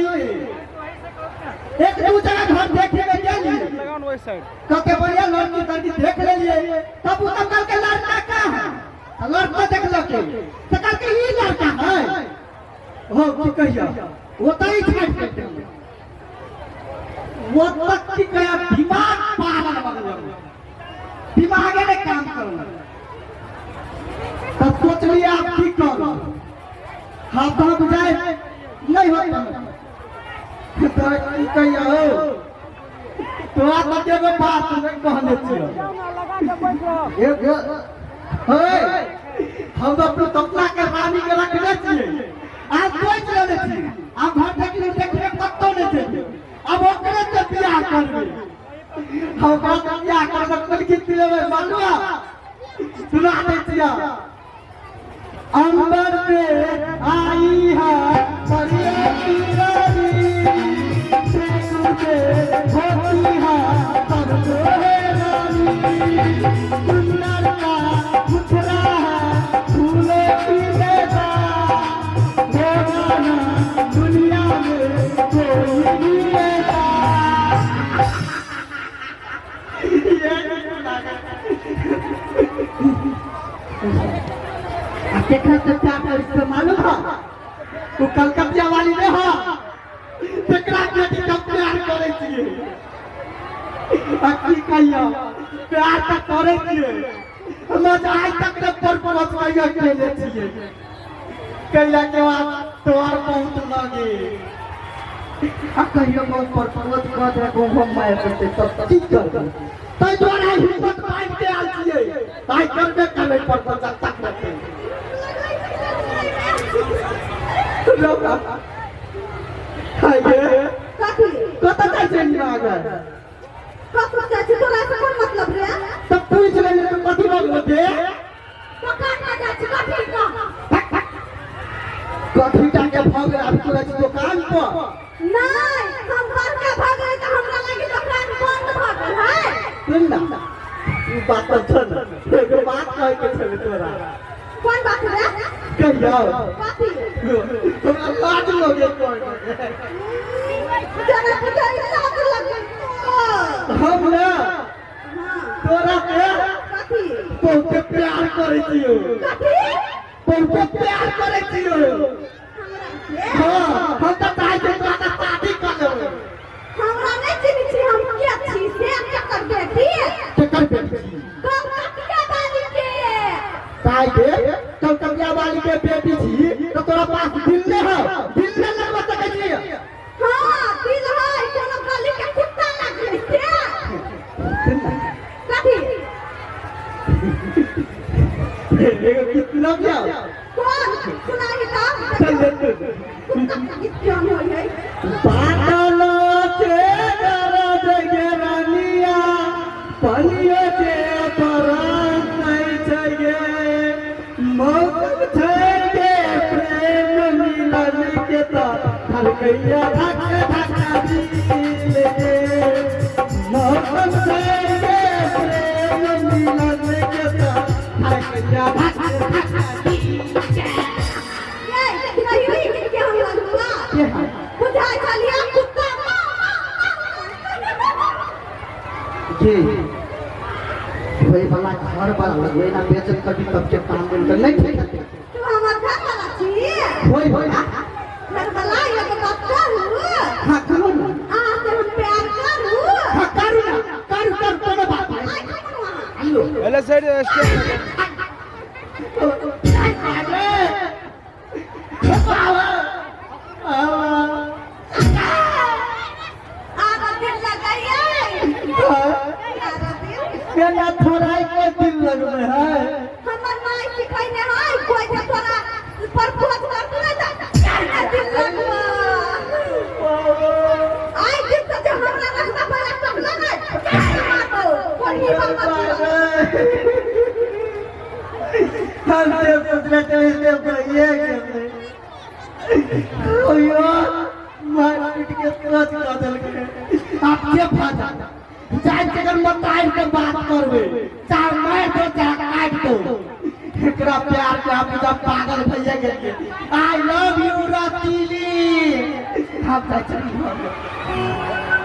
ही एक दू जगह घर देखे के गेलिए कते बढ़िया लड़की तड़की देख लेलिए तब उ सब कहलकै लड़का का है आ लड़का देखलकै तऽ कहलकै ई लड़का है हो की कहिया ओतहि छाटि के देलियै। वो तक की कहिया दिमाग पागल भऽ गेल दिमागे नहि काम करल तब सोचलिए आप की करू हाथ हाथ जाए नहीं होता तो की कहिया हो तोरा तऽ एगो बात नहि कहने छियौ एगो हे हम तऽ अपना सपना के रानी के रखने छियै आ सोचि लेने छियै आब घर देखली देखले कतौ नहि जेबै आब ओकरे से बियाह करबै हम ओकरा से बियाह करबै कोन गीत लेबै मालूम सुना दै छियै अंबर से आई है परिया की रानी से होती है सबको है रानी सुंदर का मुखड़ा है फूलों की जैसा हो जाना दुनिया में कोई भी ऐसा आ केकरा से प्यार कर से मालूम है तू कलकतिया वाली नहीं हो तेकरा बेटी के प्यार करे छिए आ की कहियो प्यार त करे छिए हम आज तक ने पर पहुंचवाइयो केले छिए कैला के बाद तोहर बहुत लगे आ कहियो बहुत पर पर्वत कह दे को हम माय करते तब की करबै तै द्वारा हिम्मत बांधि के आयल छियै आइ करबे करबै पर पर जब तक रहतै रौरा हाय गे कथी कतऽ जाइ छै निमागर कतऽ जाइ छी तोरा से कोन मतलब रे तब पूछ लेली तऽ कथी भऽ गेलो बे दोकान पर जाइ छी कथी कह कथी टा के भऽ गेल आब तोरा छी दोकान पर नहि हम बड़का भऽ गेलै तऽ हमरा लागी दोकान बंद भऽ गेल है सुन ना ई बात तऽ छौ ने एगो बात कहै के छलै तोरा कोन बात रे कहियौ कथी हमरा लाज लगे कहै जरा बुझाइ लाज लगे हम ने तोरा के कथी बहुते प्यार करै छियौ कथी बहुते प्यार करै छियौ हमरा के हाँ हम तऽ चाहै छियै तोरा से शादी कऽ लेबै हमरा नहि चिन्है छी हम के छी से केकर बेटी केकर बेटी छी कलकतिया वाली के ताई के कलकतिया वाली के बेटी छी तऽ तोरा पास दिल नहि है दिल नहि लगबा सकै छी हाँ दिल है कोनो गली के कुत्ता लागलै से कथी एगो गीत सुनाबियौ कोन सुनाही तऽ चल ले तू। कुत्ता के गीत क्यों होइ है बादल के गरज गे रानिया पनिया के परान छै गे मौसम छै गे प्रेम मिलन के त धड़कैया धक धक दिल गे मौसम छै गे प्रेम मिलन के त धड़कैया धक धक ये कहियो ई गीत के हम लगला बुझाइ छलियै कुत्ता जी होय वाला घर वाला लगवे ना बेचत कभी तब के काम मिल के नहीं ठीक है तू हमर घर वाला छी होय होय घर वाला एगो बात करू हां करू ना अहाँ से हम प्यार करू हां करू ना करू करू कोनो बात नहीं आइ करू अहाँ आइयो पहले साइड स्टेप आरो दिल लगाइए आरो दिल केना थोड़ाई के दिल लगमे है हमर माय सिखैने है कोइ जे तोरा प्रपोज करतौ ने तऽ केना दिल लगबो आइ दिन से जे हमरा रास्ता पर टपला ने केना मारतौ कोढ़ी बाबा हम से पूछले तो इसने कहिए के ओयो मार पीट के तुरंत कह देलकै आप के फायदा जाय के अगर मोबाइल के बात करबे चाहे मार दो चाहे काट दो एकरा प्यार के आप जब पागल भइए गेलिए I love you रतीली हम जाइ छी घरमे।